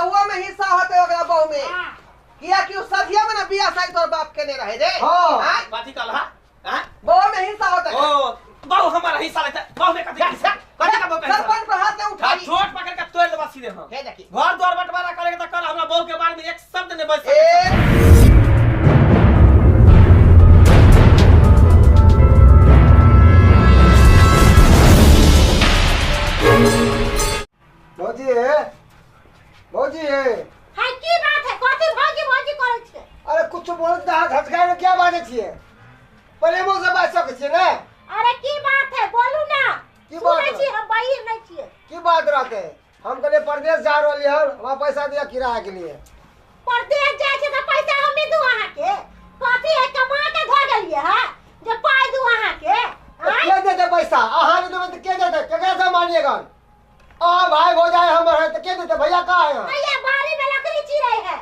बहुआ में हिस्सा होते ओकरा बहु में। हां। किया कि उ सधिया में ना बियाह शादी तोर बाप केने रहे रे। हां। आय? कथी कहला? हां? बहु में हिस्सा होते। ओ बहु हमारा हिस्सा लेते, बहु में कथी हिस्सा? कथी का बहु के हिस्सा? सरपंच पर हाथ नहीं हाँ, उठाई। चोट पकड़ के तोड़ देबा सीधे हम। हे देखी। घर द्वार बंटवारा करेके त कर, हमरा बहु के बारे में एक शब्द नहीं बज ए सकै। भौजी भौजी। हाय की बात है? कथी भौजी भौजी करै छियै? अरे कुछ बोलत त हाथ हटकाय के क्या बाजै छियै? प्रेमो से बाजि सकै छियै ने? अरे की बात है बोलू ना। की बात सुनै है? छी हम बहिर नहीं छियै। की बात रहते? हम कहलिए परदेश जा रहली हन, हमरा पैसा दिया किराया के लिए। परदेश जाइ छै तऽ पैसा हमे दू अहाँके? कथी है कमा के धऽ गेलियै है जे पाइ दू अहाँके? तऽ आँय? के देतै पैसा? अहाँ नहि देबै तऽ के देतै? केकरा से मानिएगा? अहाँ भाई भौजाई हमर है तऽ के देतै? भैया कहाँ है? भैया बाड़ी में लकड़ी चिरै है।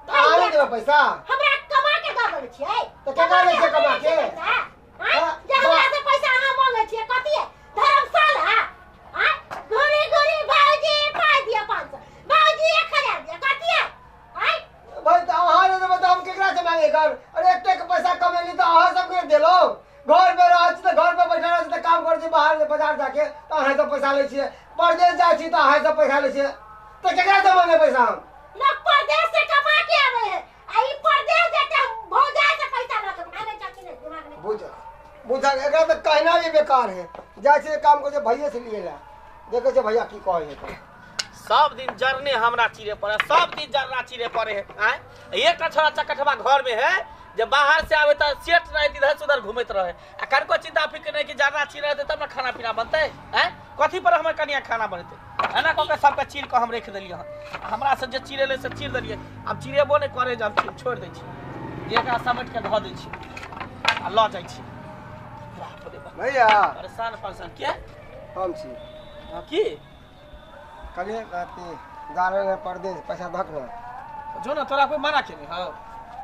तऽ अहाँ नहि देबै पैसा? हमरा कमा के दऽ देने छियै। तऽ केकरा दै छियै कमा के? पैसा? आँय? हाँ, जे हमरा से पैसा अहाँ मांगै छियै कथी है? धर्मशाला? आँय? घुरी घुरी भौजी पाइ दिअ 500, भौजी 1000 दिअ, कथी है? आँय? भाई तऽ अहाँ नहि देबै तऽ हम केकरा से मांगेगा? अरे एतेक पैसा कमेली तऽ अहाँ सबके देलहुँ। घर पे रहै छी तऽ घर पे बैठल रहै छी तऽ काम करै छी बाहर बाजार जाके तऽ अहाँ सब पैसा लै छियै। परदेश जाइ छी तऽ अहाँ सब पैसा लै छियै। तऽ केकरा से मांगे पैसा हम? लोग परदेश से कमा के आबै है आ ई परदेश जेतै भौजाई से पैसा लऽ के भागै छथिन दिमाग नहि। बुझ बुझल एकरा तऽ कहना भी बेकार है। जाइ छियै काम करै छियै भैये से लिए ला। देखै छियै भैया की कहै है। सब दिन जरने हमरा चिरे पड़े, सब दिन जरना चिरे पड़े है। आँय? एकटा छोरा चकठवा घर में है जे बाहर से आवे त सेठ रहे इधर से उधर घूमैत रहे आ कनको चिंता फिक्र नहीं कि जरना चिरे रहते तब ना खाना पीना बनते। आँय? कथी पर हमर कनिया खाना बनते? एना कऽ के सबके चीर के हम रख देलियै हन। हमरा से जे चिरेले से चीर देलियै, आब चिरेबो नहि करे, जब छोड़ि दै छी, जे एकरा समेट के धऽ दै छी आ लऽ जाइ छी। बाप रे बाप। भैया परेशान परेशान के हम छी। हाँ, की कहलियै अथी जा रहे हैं परदेश पैसा धक ना। जो ना तोरा कोई मना केने हौ?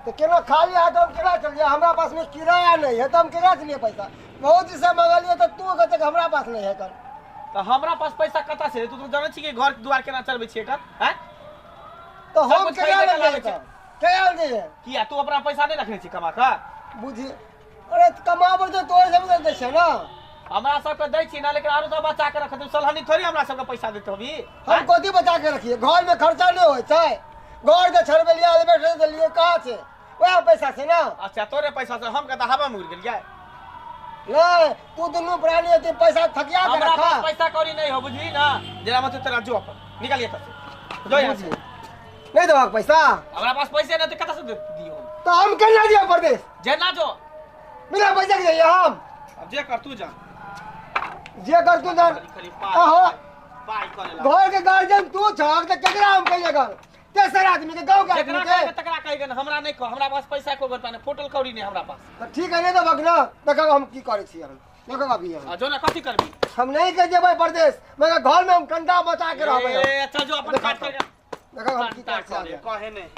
तो केना खाली हाथ हम केना चलिए? हमरा पास में किराया नहीं है तो हम केना चलिए? पैसा बहुत से मंगलिए तो तू कहते कि हमरा पास नहीं है कर। तऽ हमरा पास पैसा कतऽ से? तू तो जानै छी कि घर दुआर केना चलबै छियै एकर? हैं? तो हम सब कुछ केना खरीदे के ले लाबै जाइए? केना ले जाइए? किया तू अपना पैसा नहीं रखने छी कमा कऽ? बुझी अरे कमाबै तऽ तोरे सब दै छै ना। हमरा सबके दै छी ना, लेकिन आरो सब बचा के रखत सलहनी थोड़ी हमरा सबके पैसा देत होबी। हम कथी बचा के रखिए? घर में खर्चा नहीं होइ छै। घर के छड़बेलियै एलिवेटर देलियै कहाँ छै? वएह पैसा छै ना। अच्छा तोरे पैसा से हम कतऽ हवा में उड़ि गेलियै? नहीं तू दुनू प्राणी अथी पैसा थकिया के हमरा रखा। पास पैसा कौड़ी नहीं हो बुझली ना। जेना मत तोरा जो अपन निकल एतऽ से, जो यहाँ से। नहीं देबाक पैसा? हमरा पास पैसे नहीं तऽ कतऽ से दियौ? तो हम केना दिअ परदेश? जेना जो बिना पैसा के जाइए हम। अब जे कर तू जा, जे कर तू जान। खाली खाली पाइ अहो। पाइ करे ला। घर के गार्जियन तू छहक तऽ केकरा हम कहिए? घर तेसर आदमी के गाँव के आदमी जेकरा के कहबै तकरा कहिगे न, हमरा नहीं कह, हमरा पास पैसा एको रुपया नहीं, फुटल कौड़ी नहीं हमरा पास। तऽ ठीक है नहीं देबक ना, देखब हम की करै छी हम। देखब अभी हम। आ जो ना कथी करबी? हम नहीं के जेबै परदेश, मगर घर में हम कंटा बचा के रहबै। ए अच्छा जो अपन काट कर देखब हम की कंटा करै छी करे आगे। कहे नहीं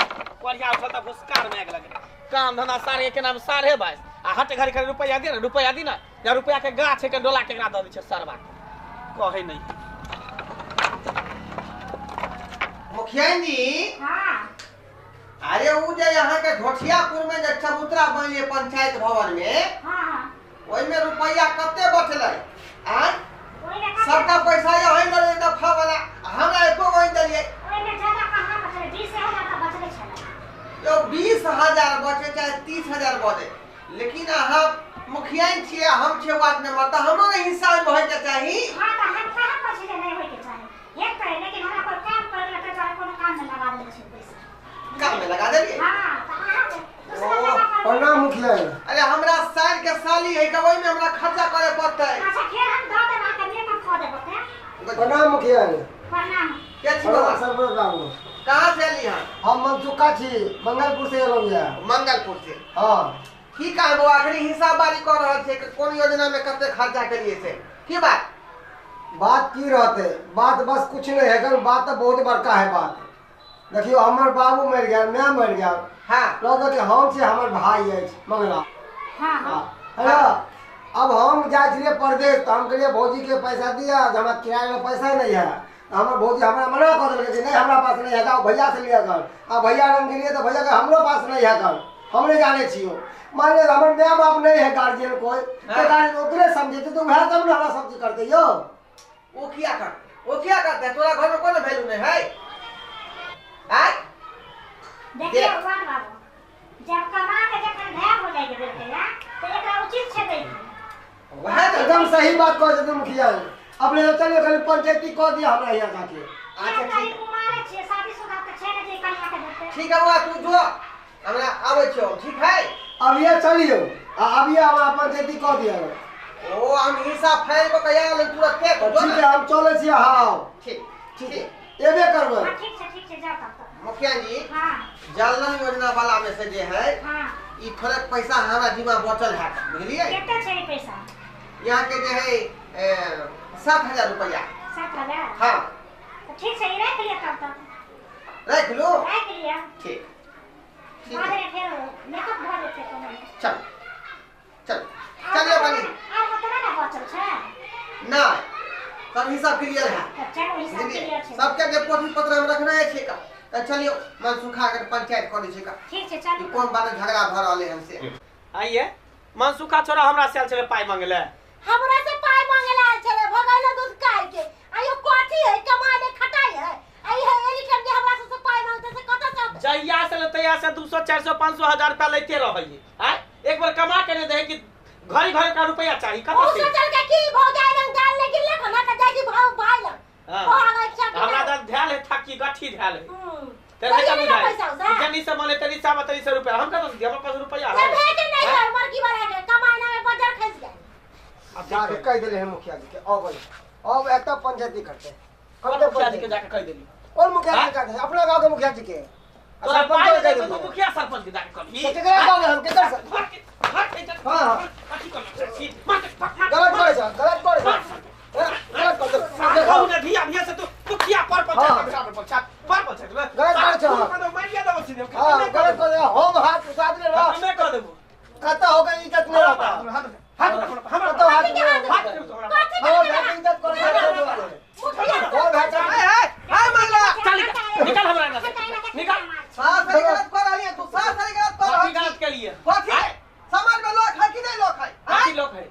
करिया उठल त भुसकार में आगि लगे। काम धंधा सारे के नाम साढ़े बाइस आ हट घड़ी घड़ी रुपया दे ना, रुपया दी ना, या रुपया के गाछ के डोला के एकरा दऽ दै छै सरवा के। कहे नहीं। मुखिया जी। हाँ। अरे उ जे यहाँ के घोठियापुर में जे चबूतरा बनलिए पंचायत भवन में, हाँ हाँ, ओहिमे रुपया कते बचलै? आँय? ओहिमे कते? सबटा पैसा यही लऽ नफा वाला, हमरा एको गो नहि देलियै। ओहिमे ज्यादा कहाँ बचलै? 20,000 तऽ बचलै छलै। यौ 20,000 बचे चाहे 30,000 बचे, लेकिन अहाँ मुखिया छियै, हम छियै वार्ड मेंबर, तऽ हमरो ने हिस्सा ओहिमे होइके चाही। हाँ तऽ हम कहाँ कहै छी जे नहि होइके चाही, हेतै, लेकिन हमरा कोइ काम करै लए ताहि दुआरे कोनो काममे लगा देने छी पैसा। काम में लगा देलियै? हाँ तऽ अहाँ दूसरा जगह पर। प्रणाम मुखिया जी। अरे हमरा साल के साली है के ओहिमे हमरा खर्चा करे पड़तै। अच्छा फेर हम दऽ देब अहाँके, मेकअप कऽ देब ओके। प्रणाम मुखिया जी। प्रणाम। के छी प्रणाम बाबा? सरपंच बाबू। कहाँ से एली हन? हम मनसुखा छी, मंगलपुर से एलहुँ यऽ। मंगलपुर से? हाँ। की कहबो, आखिरी हिसाब बारी कऽ रहल छै कि कोन योजना में कते खर्चा केलिए से। की बात? बात की रहते, बात बस कुछ नहीं है, कल बात तो बहुत बड़का है बात। देखियो हमर बाबू मरि गेल, my मरि गेल। हाँ। लऽ के हम छी, हमर भाई अछि मंगला। हाँ हाँ। है ना? अब हम जाइ छलियै परदेश तऽ हम कहलियै भौजी के पैसा दिअ, जे हमरा किराया के पैसा नहीं है। हमर भौजी हमरा मना कऽ देलकै जे नहीं हमरा पास नहीं है, जाओ भैया से लिया कर। आ भैया रंग गेलियै तऽ भैया के हमरो पास नहीं है कर, हम नहीं जाने छियो। मान लिअ हमर my बाप नहीं है गार्जियन कोई, तऽ गार्जियन ओकरे समझेतै तऽ वएह तब ने हमरा सब चीज करतै यौ। ओ किया कर, ओ किया करतै? तोरा घर में कोनो वैल्यू नहीं है। आय देखियो भगवान बाबू, जब कमा के जखन ढेर हो जाए के ना तो एकरा उचित छै दै। वएह तऽ एकदम सही बात कहै छथिन मुखिया जी। अपने तो चलिए खाली पंचायती कह दिया हमरा यहाँ जाके। अच्छा ठीक, कुमार छियै, शादीशुदा तऽ छै ने जे कनिया के देतै। ठीक है बौआ, तू जो हमरा आबै छियौ, ठीक है? अब ये चलियो आ अब ये हमरा पंचायती कह दिया। ओ हम हिसाब फाइल को कहिया गेलै तुरंत के जो ठीक है, हम चलै छी। हाँ ठीक ठीक एबे करबै। हां ठीक छै, ठीक छै, जाउ तब। मुखिया जी हां, जल नल योजना वाला में से जे है हां ई थोड़े पैसा हमरा जिम्मा बचल है, बुझलियै? कते छै ई पैसा? यहाँ के जे है 7,000 रुपया। 7,000? हाँ तो ठीक छै, ई राख लिअ तब तक। राख लू, राख लिअ। ठीक ठीक, बाद में फेर मेकअप भऽ जेतै कोनो। चल चल चलियो कनी। आर कतना ने बचल छै? नहीं, सब हिसाब क्लियर है। तऽ चलू हिसाब क्लियर छै। सबके जे पोथी पत्र हम रखने छै का, तऽ चलियो मन सुखा के पंचायत करै छै का। ठीक छै चलू। कोन बात झगड़ा भऽ रहलै हन से? आइए मनसुखा छोरा हमरा से आयल छलै पाइ मांगले। हमरा से पाइ मांगले आयल छलै, भगैलो दूध काट के। आइयो कथी है, कमाइ ने खटाइ है। आई है एली टाइम जे हमरा से पाइ मांगते से कतऽ से औतै? जहिया से ले तहिया से 200 400 500 1000 रुपया लेते रहै। आय एक बार कमा के नहीं दे कि घरे घरे का रुपया चाहिए कतऽ से? ओ सोचल के की भौजाइ लंग दाल ले गिरले खना त जाय की भाव भाई लंग। हमरा दाल ध्यान है थाकी गठी ध्यान है। तेरे कहियो का नहीं पैसा उसा। जनी से माने तरी सावा तरी सौ रुपया हम कतऽ से दिया? हमरा पास रुपया से है। भेजे नहीं है, मरकी वाला के कमाई में बजर खस गए। अब जाके कह देले हैं मुखिया जी के, अब अब एकटा पंचायती करते। कब मुखिया जी के जाके कह देली? और मुखिया जी के अपना गांव के मुखिया जी के। तोरा पाइ दे तो मुखिया सरपंच के जाके कहली। तो केकरा कहबै हम? केकर से? हां हां गलत करै छ, गलत करै छ, गलत कर। कहू ने धिया धिया से तू मुखिया पर पंचायत पर पंचायत गलत करै छ। मारिया देबो सीधे। हां गलत कर, हम हाथ उठा देले रह। हमे कह देबो कत हो गई इज्जत नहीं रहता। हाथ हाथ हमरा कत हाथ हाथ हाथ इज्जत कर और भाई चल। हाय मंगला चल निकल हमरा से निकल। सास सारी गलत कर रही है तू, सास सारी गलत कर रही गलत के लिए कथी समाज में लोग है कि नहीं लोग है? कथी लोग है?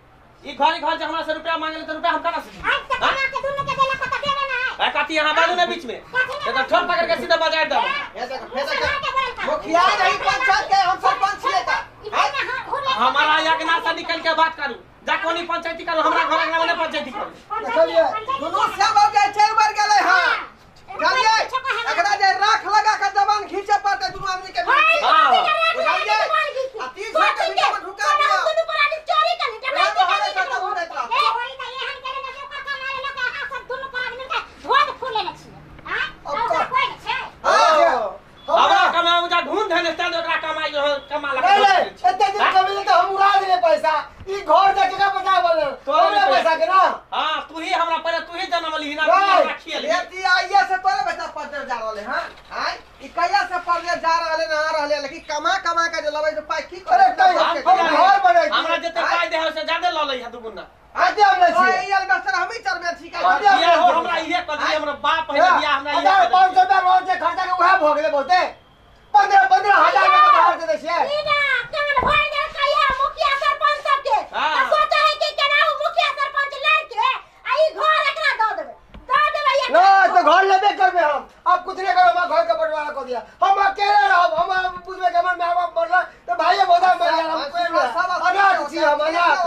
ई घरे घर जे हमरा से रुपया मांगले त रुपया हम कना से? आज तक कमा के दुनु के देला कत देबे ना है। ए कथी यहां बाजू ने बीच में त ठोर पकड़ के सीधा बाजार दब। हे देख हे देख मुखिया नहीं पंचायत के हम सरपंच छियै त हमारा यज्ञ से निकल के बात करू। जा कोनी पंचायती करू, हमरा घर अंगना में पंचायती करू। चलिए दुनु सब हो जाय चार बार गेलै। हां चलिए एकरा जे राख लगा के जबान खींचे पड़ते दुनु आदमी के बीच। हां बुझलियै? आ 30 के बीच में ढुका दियो। दुनु प्राणी चोरी कर ले। ए होई त एहन करे ने जे ओकर कमाए लोक अहाँ सब दुनु प्राणी मिल के धोद फूले ने छियै। हां और कोई ने छै। हमरा कमाए उजा ढूंढ धने तब ओकरा कमाई जो कमा लगा। नहीं एते दिन कमेले त हम उड़ा देले पैसा। ई घर जाके का पैसा बोले तोरे पैसा के ना। हां तू ही हमरा पहले तू ही जनमली ना तू हमरा खियली। एती आइया से तोरे बेटा पदर जा रहले। हां आय ई कहिया से पदर जा रहले ना आ रहले, लेकिन कमा कमा के जे लबै त पाई की करे? हम घर बनै हमरा जते पाई दे है से ज्यादा ल लै है दुगुना। आते हम लै छी ई अलबेस्टर हम ही चढ़बे छी का बियाह हो हमरा इहे कर दिए हमरा बाप है बियाह हमरा इहे 1500 रुपया रोज जे खर्चा के उहे भ गेलै बहुते। 15-15 हजार रुपया बाहर दे दै छियै। ई ना कान भर देल कहिया मुखिया सरपंच सब के। त सोचे है कि केना हो मुखिया सरपंच लड़के आ ई घर एकरा द देबै द देबै। ना तो घर लेबे करबे हम। अब कुछ नहीं करबे, हमरा घर के बंटवारा कर दिया। हम अकेले रहब, हम बुझबे के हमर my बाप मरला त भाई बोधा मर गेल, हम कोई नहीं अनाथ छी, हम अनाथ।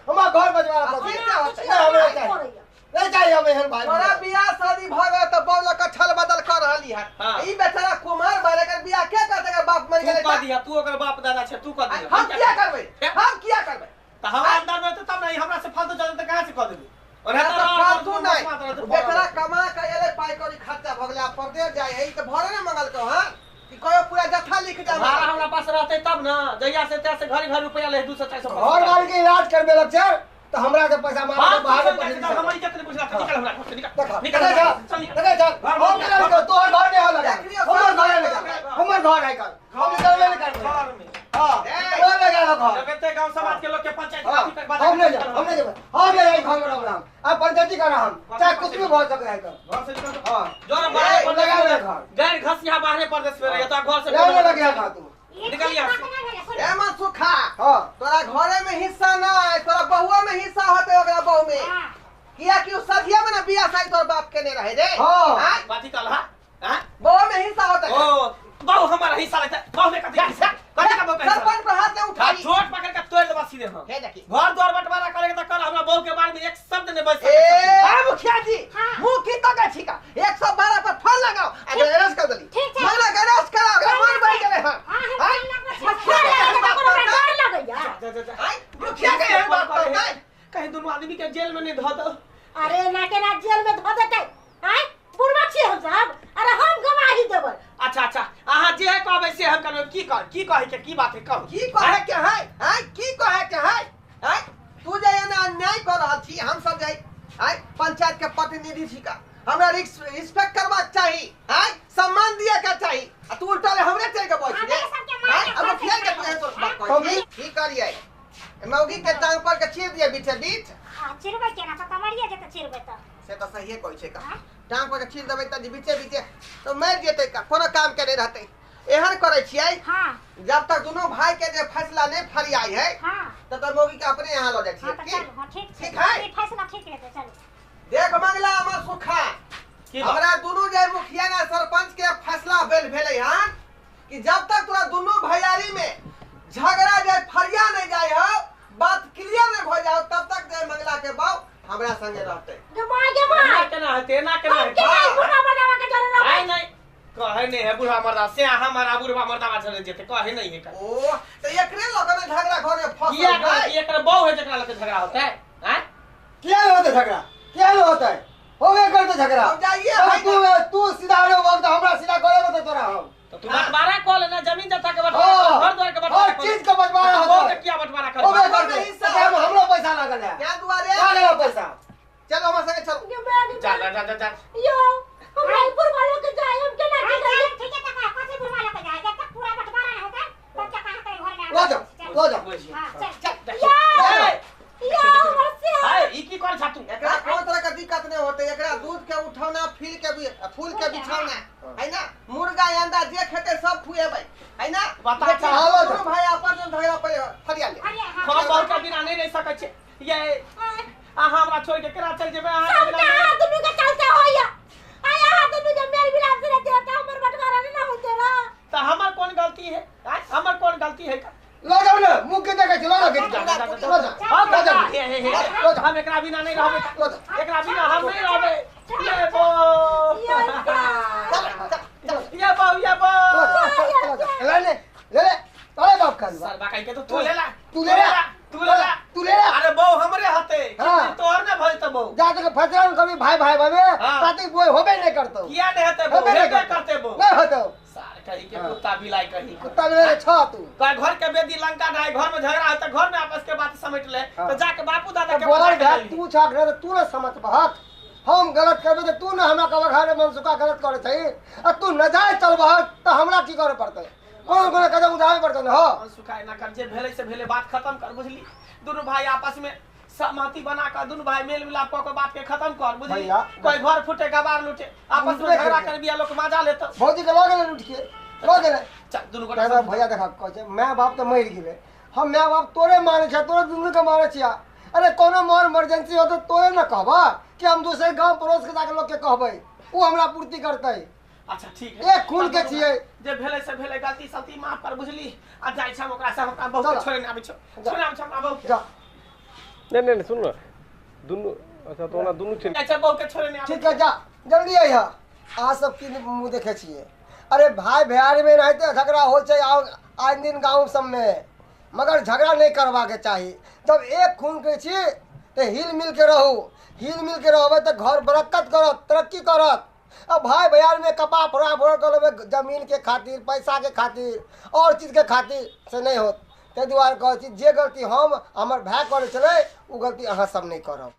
हमरा घर बंटवारा कर दिया। नहीं हमरा चाहिए नहीं चाहिए हम एहन भाई। तोरा बियाह शादी भ गेल त बौल के छल बदल कर रहली है। ई बेचारा कुमार बारे के बियाह के करते के बाप मर गेलै। तू कह दिया, तू ओकर बाप दादा छै, तू कह दिया। हम किया करबै? हम किया करबै? त हमरा अंदर में त तब नहीं हमरा से फालतू जाने त कहां से कह देबी? और फालतू नहीं बेचारा कमा के एलै पाई कौड़ी खर्चा भ गेलै, परदेश जाय है ई त भरे ने मंगल को। हां कि कहो पूरा जत्था लिख जा। भाड़ा हमरा पास रहते तब ना, जहिया से तहिया से घर घर रुपया ले 200 400 घर वाले के इलाज करबे लग छै त हमरा के पैसा मांगे के बाहर पठेली। हमर इज्जत नहीं पूछला, निकल हमरा घर से, निकल निकल चल निकल चल। हम निकल के तोहर घर नहीं हो लगा, हमर घर है लगा, हमर घर है कल हम निकलबे नहीं करबे। हां तोहर लगा घर जब एते गांव समाज के लोग के पंचायत काफी तक बात हम नहीं जा, हम नहीं जेबै, हम नहीं जाई घर में हम। अब पंचायती करा हम चाहे कुछ भी भऽ सकै है तऽ घर से निकल। हां जोर बाहर लगा परदेश ले में घर। गैर घस यहाँ बाहरे परदेश में रहिए तो घर से ले लगे खा तू निकल यहाँ से। ए मन सुखा हां तोरा घरे में हिस्सा ना है, तोरा बहुआ में हिस्सा होते ओकरा बहु में। किया कि उ सधिया में ना बियाह शादी तोर बाप के ने रहे रे। हां बाती कहल हा हां बहु में हिस्सा होते। ओ बहु हमारा हिस्सा लेता बहु में कथि हिस्सा कथि का बहु के हिस्सा सरपंच पर हाथ नहीं उठाई। चोट पकड़ के तोड़ देबा सीधे हम। हे देखी घर द्वार बंटवारा करेके त कल हमरा बहु के बारे में एक शब्द नहीं बज ए मुखिया जी मुंह की तो का छिका 112 पर फोन लगाओ आ अरेस्ट कर देली। मांगला के अरेस्ट कराओ मन बढ़ गेले। हां हां डर लगैया। आई मुखिया के एहन बात करतै कहीं दोनों आदमी के जेल में नहीं धो दो। अरे ना के ना जेल में धो देतै। आय बुढ़वा छी हम सब। अरे हम गवाही देबै। अच्छा अच्छा अहाँ जे कहबै से हम करबै। की कह की कहै के की बात है कहू की कहे के है? आय की कहे के है? आय तू जे एना अन्याय कर रहल छी हम सब जाय आय पंचायत के प्रतिनिधि छी का हमरा रिस्पेक्ट करबाक चाही। आय सम्मान दिए के चाही आ तू उल्टा ले हमरे चल के बैठ रे। आय अब मुखिया के तू तोर बात कहै की करियै मौगी के टांग पर के चीर दिए बीचे बीच। हां चिरबै केना त मरिए जेतै चिरबै त से त सहिए कहै छै का टांग पर के चीर देबै त बीचे बीचे तो मर जेतै का कोनो काम के नहीं रहतै। एहन करै छियै। हां जब तक दोनों भाई के जे फैसला नहीं फरियाई है। हां तब तक मौगी के अपने यहां ल जाइ छियै। की हां ठीक ठीक है ई फैसला ठीक हेतै। चलू देख मंगला हमर सुखा हमरा दोनों जे मुखिया ना सरपंच के फैसला भेल भेलै हन कि जब तक तोरा दोनों भैयारी में झगड़ा जाए फरिया नहीं जाए हो बात क्लियर नहीं हो जाओ तब तक जे मंगला के बाप हमरा संगे रहते। गे माय गे माय केना हेतै एना केना हेतै बूढ़ा बनावा के जरूरत आइ नहीं कहे नहीं है बूढ़ा मर्दा से हमारा बूढ़ा मर्दा चले जेते कहे नहीं है का। ओ त एकरे लगन झगड़ा घर में फसल किया एकर बहु है जकरा लगे झगड़ा होता है। हैं किया होते झगड़ा किया होता है होबे करते झगड़ा। हम जाइए तू तू सीधा रे वक्त हमरा सीधा करे मत तोरा हम तो तू बंटवारा कर लेना जमीन जथा के बंटवारा घर द्वार के बंटवारा हर चीज के बंटवारा हो के किया बंटवारा कर होबे करते हमरो पैसा लागल है क्या दुआरे लागल है पैसा। चलो हमरा संगे चलो जा जा जा जा यो हमरा बुढ़वा लोग के जाय हम केना के जाय। ठीक है काका कथि बुढ़वा लोग के जाय जब तक पूरा बंटवारा ना होता तब तक कहां के घर में लो जा लो जा। हां चल चल यो हमर से हाय ई की कर छा तू एकरा कोनो तरह के दिक्कत नहीं होते। एकरा दूध के उठौना फिर के भी फूल के बिछौना है ना मुर्गा अंडा जे खेते सब खुएबै है ना। बता चाहो भाई आपस में झगड़ा पर फरिया ले हम बहुत के बिना नहीं रह सकै छै। ये अहाँ हमरा छोड़ के केना चल जेबै अहाँ के बिना दुनू के चलते होइया। आय अहाँ दुनू जे मेल मिलाप से रहते त हमर बंटवारा नहीं होते ना त हमर कोन गलती है? हमर कोन गलती है? लो जाओ ना मुंह के देखै छी लो जाओ लो जाओ लो जाओ हे हे हम एकरा बिना नहीं रहबै एकरा बिना हम नहीं रहबै। ये बो ये बो ये बो ले ले ले ले तोरे बाप का सर बाकाई के तो तू ले ला तू ले ला तू ले ला तू ले ला। अरे बो हमरे हते तोहर ने भइल त बो जा तक फसरा कभी भाई भाई भावे ताती बोय होबे नहीं करतो किया नहीं हते बो हेबे करते बो नहीं होतो सार कहीं के कुत्ता बिलाई कहीं कुत्ता बिलाई छ तू का घर के बेदी लंका ढाई घर में झगड़ा होता घर में आपस के बात समेट ले तो जाके बापू दादा के बोलर भाई तू छाक रे तू न समझ बहक हम गलत करबे त तू न हमरा कहब घर में मनसुखा गलत करे छै आ तू न जाय चलबहक त हमरा की करे पड़तै कोन कोन कदम उठावे पड़तै न हो मनसुखा एना कर जे भेलै से भेलै बात खत्म कर बुझली दुनू भाई आपस में सहमति बना कर दुनू भाई मेल मिलाप क के बात के खत्म कर बुझली कोई घर फूटे गबार लूटे आपस में झगड़ा कर बिया लोग मजा लेत भौजी के ल गेलै उठ के ल गेलै चल दुनू गोटा भैया देखा कहै छै my बाप त मरि गेलै हम my बाप तोरे मानै छै तोरे दुनू के मानै छिया। अरे कोनो मोर इमरजेंसी हो तो तोरे न कहबा कि हम दूसरे गांव पड़ोस के जाके लोग के कहबै उ हमरा पूर्ति करतै। अच्छा ठीक है एक खून के छियै जे भेलै से भेलै गलती सलती माफ कर बुझली आ जाइ छै हम ओकरा से हमरा बहुत छोड़े न आबै छौ छोड़े आबै छौ हमरा बहुत जा नहीं नहीं सुन ना दुनू अच्छा तो ना दुनू अच्छा बहु के छोड़े नहीं ठीक है जा जल्दी आइहा आ सब की मुंह देखे छियै। अरे भाई भैयारी में रहते झगड़ा हो छै आज दिन गांव सब में मगर झगड़ा नहीं करवा के चाही। जब एक खून के छी तो हिल मिल के रहू हिल मिल के रहबै तो घर बरकत करत तरक्की करत। अब भाई भैयार में कपा फोड़ा फोड़ कर लेबै जमीन के खातिर पैसा के खातिर और चीज के खातिर से नहीं होत। ताहि दुआरे कहै छी जे गलती हम हमर भाय करै छलै ओ गलती अहाँ सब नहीं करब।